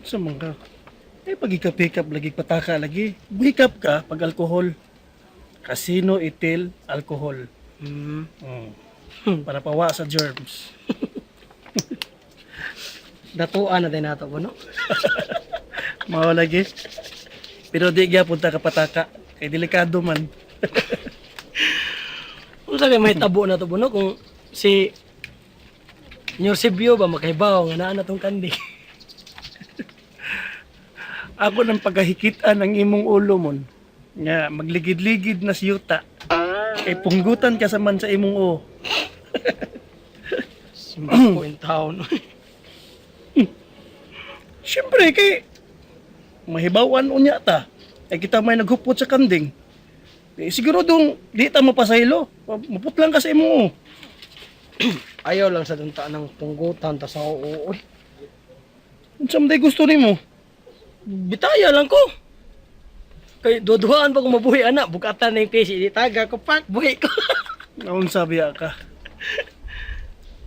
Sa man ka? Eh, pag hikap-hikap lagi, pataka lagi. Hikap ka pag alkohol. Casino, itil, alkohol. Para pawa sa germs. Datuan na din nato po, no? Mao lagi. Pero di gyapon ta ka pataka. Kay delikado man. Unsa kay may tabo na to po, no? Kung si Nyorsibyo ba makahibaw nga naa na tong kandi. Ako nang pagkahikitan ang imong ulo mon. Nga magligid-ligid na siyuta. Kay punggutan ka sa man sa imong o. Simbako in town. Siyempre kay mahibawan unya ta. Ay kita may naghupot sa kanding. Eh, siguro dong di ta mapasaylo. Maputlang ka sa imong o. Ayaw lang sa dunta ng punggutan ta sa oo. Uy. Unsa man day gusto nimo? Bitaya lang ko. Kay duduhaan pa kung mabuhi ana, bukatan na yung PC, di taga ko pak, buhi ko. Naunsa biya ka?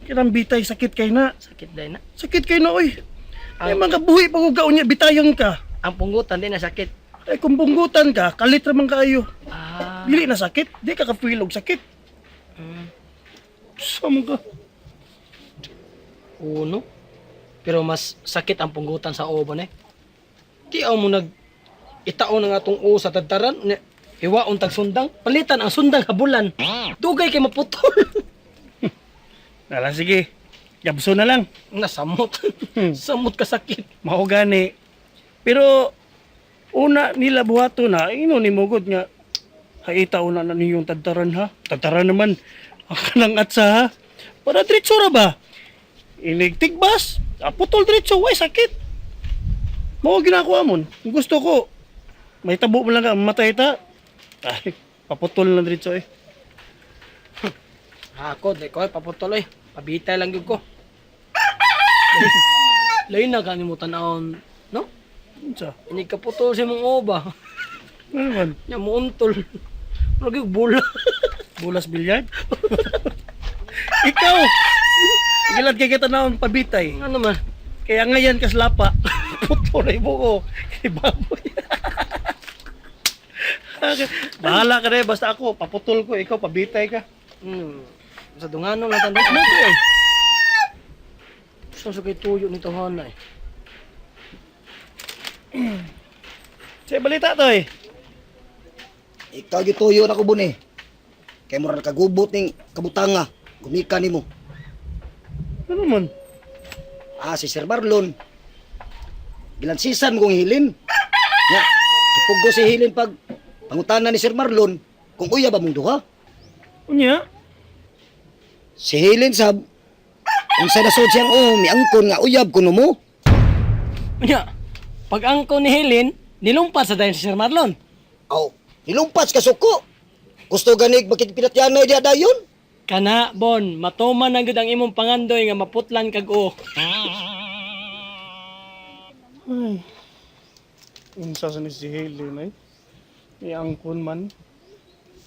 Kinang bitay sakit kay na. Sakit dahil na. Sakit kay na oy. Ay mga buhi pag uga unya bitayon ka. Ang punggutan din na sakit. Ay kung punggutan ka, kalit ra man kaayo. Ah. Dili na sakit, di ka ka-feel og sakit. Sa mo ka? Uno. Pero mas sakit ang punggutan sa oban eh. Di mo nag itaon ang atong o sa tadtaran. Hiwaon tag sundang. Palitan ang sundang habulan. Dugay kay maputol. Nala sige. Gabso na lang. Nasamot. Samot ka sakit. Mao gani. Pero una nila buhato na, ino ni Mugod nga haita una na ninyong tadtaran ha. Tadtaran naman ang kanang atsa ha. Para diretso ra ba? Inig tigbas, ah, putol diretso, way sakit. Mao ginakuha mon. Kung gusto ko, may tabo mo lang ka, matay ta. Ay, paputol na diretso eh. Ako, di ko, paputol eh. Pabitay lang yun ko. Lain na kani mo tanawon, no? Unsa? Ini kaputol sa imong oba. Ano man? Nya muuntol. Lagi bula. Bulas bilyard? Ikaw! Gilad kay kita naon pabitay. Ano man? Kaya ngayon kaslapa. Puto na ibo ko. Kay baboy. Bahala ka rin. Basta ako, paputol ko. Ikaw, pabitay ka. Sa dungano lang tanda. Ano to eh? Gusto sa kay tuyo nito hana eh. Sa balita to eh. Ikaw gituyo na ko buni. Kay mura nakagubot ning kabutanga. Gumika nimo. Ano man? Ah, si Sir Marlon. Gilansisan mo kong hilin. Nya, gipugo si hilin pag pangutana ni Sir Marlon kung uya ba mong duha. Unya? Si Hilin sab unsa na sud siyang oh, miangkon nga uyab kuno mo. Unya, pag angko ni Helen, nilumpat sa dayon si Sir Marlon. Aw, nilumpat ka suko. Gusto ganig makigpilatyanay diha dayon. Kana, Bon, matuman na gud ang imong pangandoy nga maputlan kag o. Ay. Unsa sa ni si Haley na eh. Miangkon man.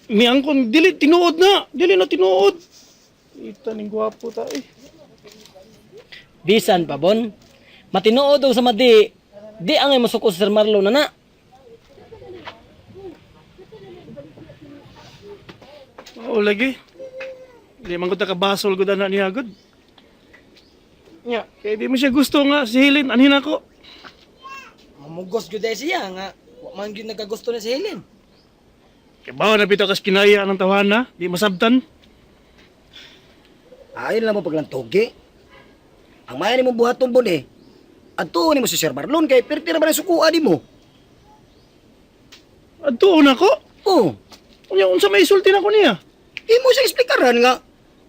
Miangkon, dili tinuod na. Dili na tinuod. Ita ning gwapo ta eh. Bisan pa, Bon. Matinuod og sa madi, di angay masuko si Sir Marlon na na. Oo lagi. Di man ko ta kabasol gud ana niya gud. Nya, Kaya di mo siya gusto nga si Helen, anhin ako. mamugos gyud ay siya nga wa man gyud nagkagusto ni si Helen. Kaya bawa na bitaw kas kinaya ng tawana, di masabtan. Ayon lang mo paglantugi. Ang maya nimo buhaton buni. Adto nimo si Sir Marlon kay perti ra ba na sukuan nimo. Adtuon ako. Oh, Unya unsa may isulti nako niya? imo siya eksplikaran nga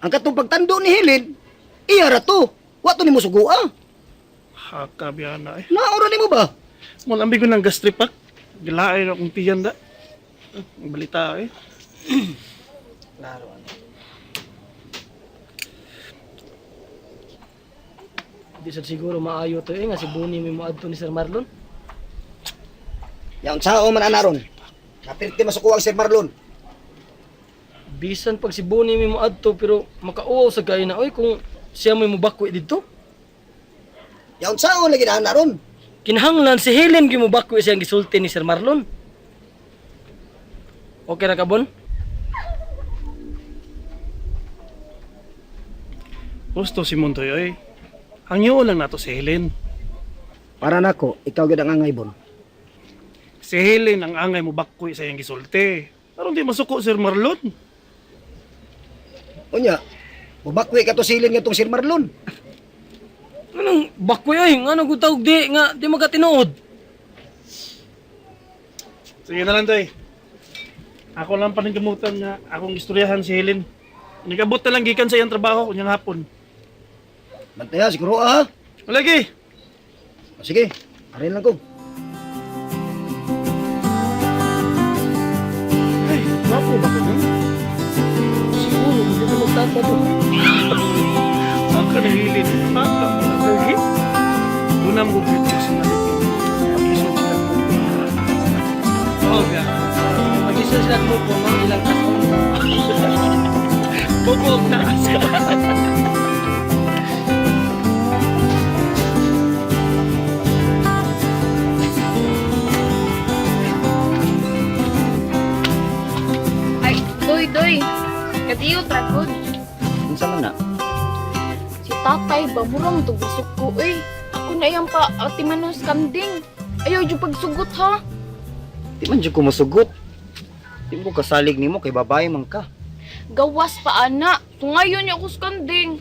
ang katong pagtando ni Helen iya ra to. Wa to nimo sugua. Haka biyana eh. Naura nimo ba? Mo lambi ko ng gastripak. Gilain akong tiyan da. Ang balita eh. Klaro ano. Di sad siguro maayo to eh nga si Bonnie may moadto ni Sir Marlon. Yaon sao man ana ron. Napirti masukuha ang Sir Marlon. Bisan pag si Bonnie may moadto pero makauaw sa gay na oy kung siya may mobakwi didto. Yaon sao lagi na ana ron. Kinahanglan si Helen gyud mobakwi siyang gisulti ni Sir Marlon. Okay ra ka, Bon? Gusto si Montoy oy. Hangyo lang nato si Helen. Para nako, ikaw gyud ang angay, Bon. Si Helen ang angay mo bakoy sa iyang gisulti. Aron di masuko Sir Marlon. Unya, mubakwi ka to silin nga tong Sir Marlon. Anong bakwi ay? Nga nang tawag di nga di magkatinuod. Sige na lang, Toy. Ako lang paningkamutan nga akong istoryahan si Helen. Nagabot na lang gikan sa iyang trabaho kunyang hapon. Bantaya siguro ah. Lagi. Sige, arin lang ko. Ay, gwapo ba ka nun? Siguro hindi na magtapa to. Ang ka na Helen. Baka mo na lagi. Doon na mo great personality. Pag-isod sila. Oo, ga. Mag-isa sila mo po mga ilang kaso. Bobo ang taas. Ay, doy, doy. Katiyo, tragod. Unsa man na? Si tatay ba, murang tugusok ko eh. Ako na iyang pa, atimanos kanding. Ayaw, yung pagsugot ha. Di man jud ko mosugot. Di mo kasalig nimo kay babae man ka. Gawas pa, ana. Tungayon niya ako sa kanding.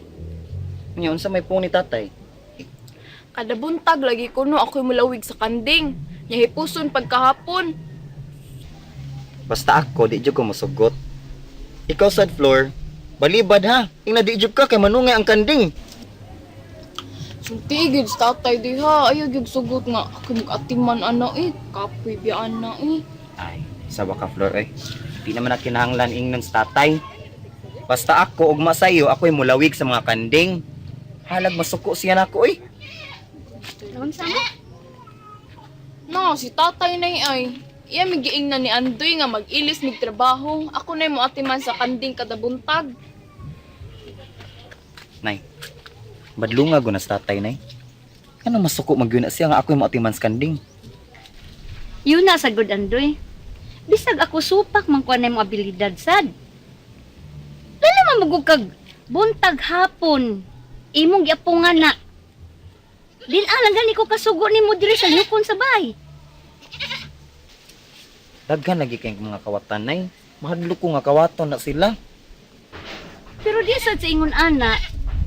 Unya unsa may pung ni tatay? Kada buntag, lagi ko no, ako'y mulawig sa kanding. Nyahipuson pagkahapon. Basta ako di jud ko mosugot. Ikaw sad floor, balibad ha. Ingna di jud ka kay manungay ang kanding. Sulti, gid sa tatay di ha. Ayaw, gid sugot nga. Ako'y mag-atiman, ana eh. Kapoy, biya, ana eh. Ay, sawa ka floor eh. Di naman na kinahanglan ingnon sa tatay. Basta ako ugma sayo, ako'y mulawig sa mga kanding. Halag masuko siya nako eh. Naunsa mo? No, si tatay na ay. Iya migiing na ni Andoy nga mag-ilis mig trabaho. Ako na mo atiman sa kanding kada buntag. Nay, badlunga go na sa tatay nay. Ano masuko magyuna siya nga ako'y moatiman sa kanding. Yun na sa good andoy. Bisag ako supak man kuha na imong abilidad sad. Lala man magug kag buntag hapon. Imong giapungan na. Din alang gani ko kasugo nimo diri sa lukon sa bay. Daghan lagi kayong mga kawatan nay. Mahadlok ko nga kawaton na sila. Pero di sad sa ingon ana,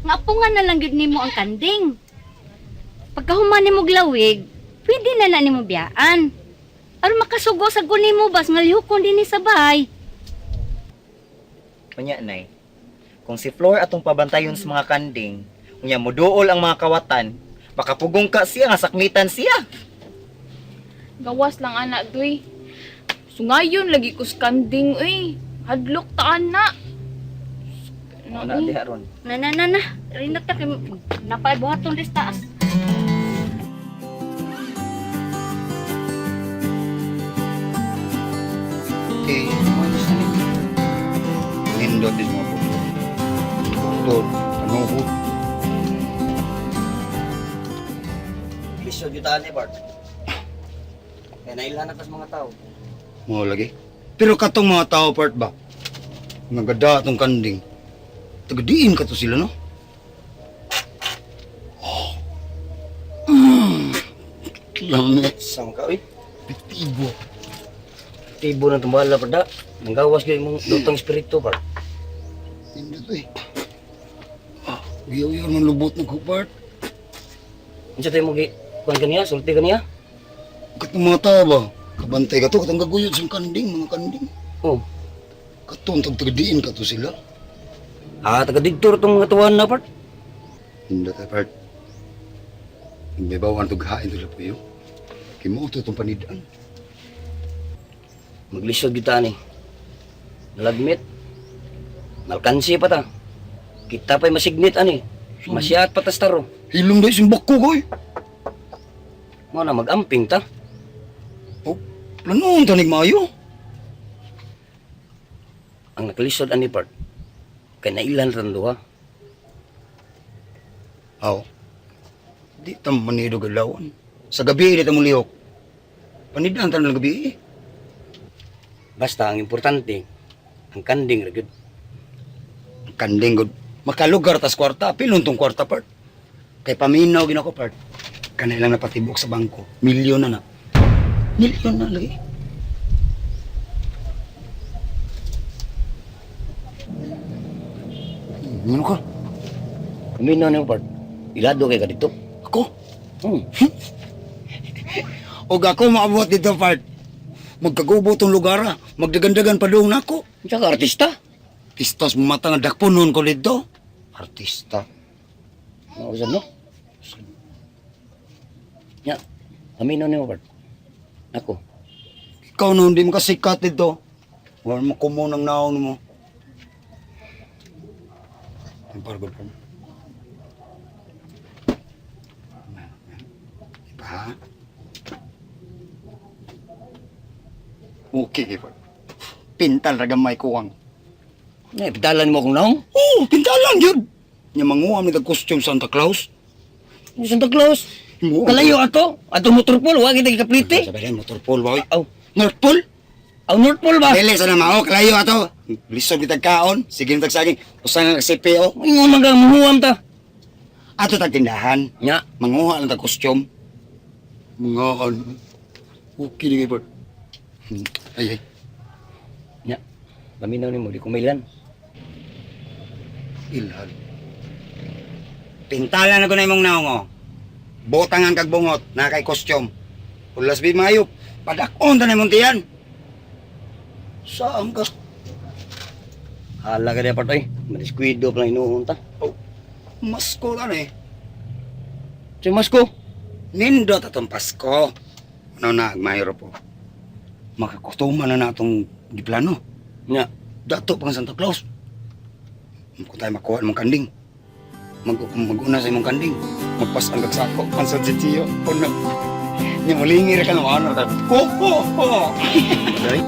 nga apungan na lang gyud nimo ang kanding. Pagkahuman nimo glawig, pwede na na nimo biyaan. Aron makasugo sa nimo bas nga lihukon dinhi sa bahay. Unya nay, kung si Flor atong pabantayon sa mga kanding, unya moduol ang mga kawatan, baka pugong ka siya nga sakmitan siya. Gawas lang anak doy. Sungayon lagi ko sa kanding uy. Hadlok ta ana. Ano na diha ron? Na na na na, rinat ta kay napaibuhaton ris taas. Okay, nindot din mga putol. Putol, panuhot. Lisod gyud ani Bart. Kay nailhan na kas mga tao. Mga lagi. Pero katong mga tao part ba? Nga gada atong kanding. Tagadiin ka to sila, no? Oh. Lamit. Sam ka oy. Pitibo. Tibo ng tumbala parda. Nanggawas gyud imong lutang espiritu par. Nindot eh. Ah, giyaw-yaw ng lubot ng kupart. Unsa tayo mo gi kuan kaniya, sulti kaniya? Katong mga tao ba? Kabantay ka to, katong gaguyod sa kanding, mga kanding. Oh. Katong tagtagdiin ka to sila. Ah, taga didto tong mga tuwan na part. Nindot eh, part. May bawan to gahain to lapuyo. Kay mo to itong panidaan. Maglisod gyud ta ani. Nalagmit. Malkansi pa ta. Kita pa'y masignit ani. Masyat pa tas taro. Hilom dahil simbak ko, koy. Mo na magamping ta. Oh, planoon tanig maayo. Ang nakalisod ani part. Kay nailan ran duha. Aw. Di tam manido galawan. Sa gabi dito mo lihok. Panidaan tanan ng gabi eh. Basta ang importante, ang kanding ra gyud. Ang kanding gud. Makalugar tas kwarta, pilon tong kwarta part. Kay paminaw ginako part. Kanay lang napatibok sa bangko. Milyon na na. Milyon na lagi. Ano ka? Paminaw nimo part. Ilado kay ka dito. Ako? Og ako maabot dito part. Magkagubo tong lugar ah. Magdagandagan pa doon ako. Unsa ka artista? Pistos mata nga dakpo noon ko dito. Artista. Mausad no? Nya, paminaw nimo part. Ako, Ikaw noon di mo kasikat dito. Wala mo kumo ng naon mo. Ang pargod pa. Diba? Okay, pa. Pintal ra gamay kuwang. Nya, pitalan mo akong naong. Oo, pintalan yun. Nya manguha mi tag costume Santa Claus. Yung Santa Claus. Mo. Kalayo ato. Ato motor pole, wa kita gikaplite. Sabi rin, motor pole ba? oy? Aw, North Pole? aw North Pole ba? Dili sa na mao, kalayo ato. Lisod bitag kaon, sige bitag saging. Usa nga CPO. Ingon man kang muhuam ta. Ato tag tindahan. Nya, Manguha lang tag costume. Manguha. Okay ni kay Bert. Ay ay. nya. Paminaw nimo di ko mailan. Ilhan. Pintalan na ko na imong naong oh. Botangan kag bungot na kay costume. Ulas bi maayo. Padak-on ta na imong tiyan. Saan ka? Hala ka diya part oy. Madiskuido pa lang hinuon ta. Masko na eh. Sa masko. Nindot atong Pasko. Ano na, mayro po. Makakutuma na na atong giplano. Nya, Dato pang Santa Claus. Kung tayo makuha ng kanding. Mag-una sa imong kanding. Magpas ang kagsako. Pansad si Tio. Ano? Nya mulingir ka na ano. Ko, ko, ko. Sorry.